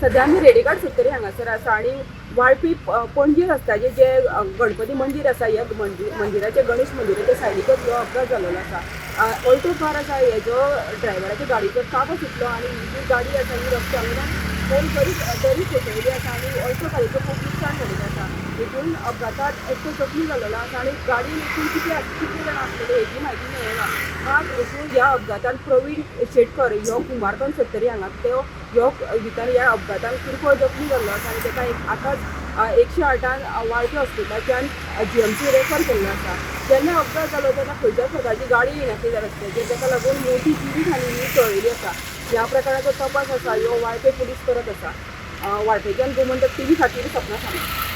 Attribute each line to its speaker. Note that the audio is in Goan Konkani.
Speaker 1: सध्या आमी रेडीगार्ड सत्तरी हांगासर आसा आनी वाळपी पणजी रस्त्याचेर जे गणपती मंदीर आसा, ह्या मंदिराच्या, गणेश मंदिराच्या सायडीकच हो अपघात जाल्लो आसा. ऑल्टो कार आसा, हेजो ड्रायव्हराच्या गाडयेचो ताबो सुटलो आनी ही जी गाडी आसा ही रस्त्या वयल्यान खोल दरी कोसळिल्ली आसा आनी ऑल्टो कारीचो खूब लुकसाण जाल्लें आसा. हेतून अपघातात एकटो जखमी जाल्लो आसा आनी गाडयेन एकूण कितले जाणां आसलेले हेजी म्हायती मेळना. मात हेतून ह्या अपघातान प्रवीण शेटकर ह्यो कुमारखंड सत्तरी हांगा तो ह्यो भितर ह्या अपघातान किरकोळ जखमी जाल्लो आसा आनी ताका एक आतांच 108 वाळपे हॉस्पिटलाच्यान जीएमसी रेफर केल्लो आसा. जेन्ना अपघात जालो तेन्ना खंयच्याच प्रकारची गाडी येनासली त्या रस्त्याचेर, ताका लागून मोठी जिवीत हानी ही टळिल्ली आसा. ह्या प्रकाराचो तपास आसा ह्यो वाळपे पुलीस करत आसा. वाळपेच्यान गोमंतक टीव्ही खातीर सपना सामंत.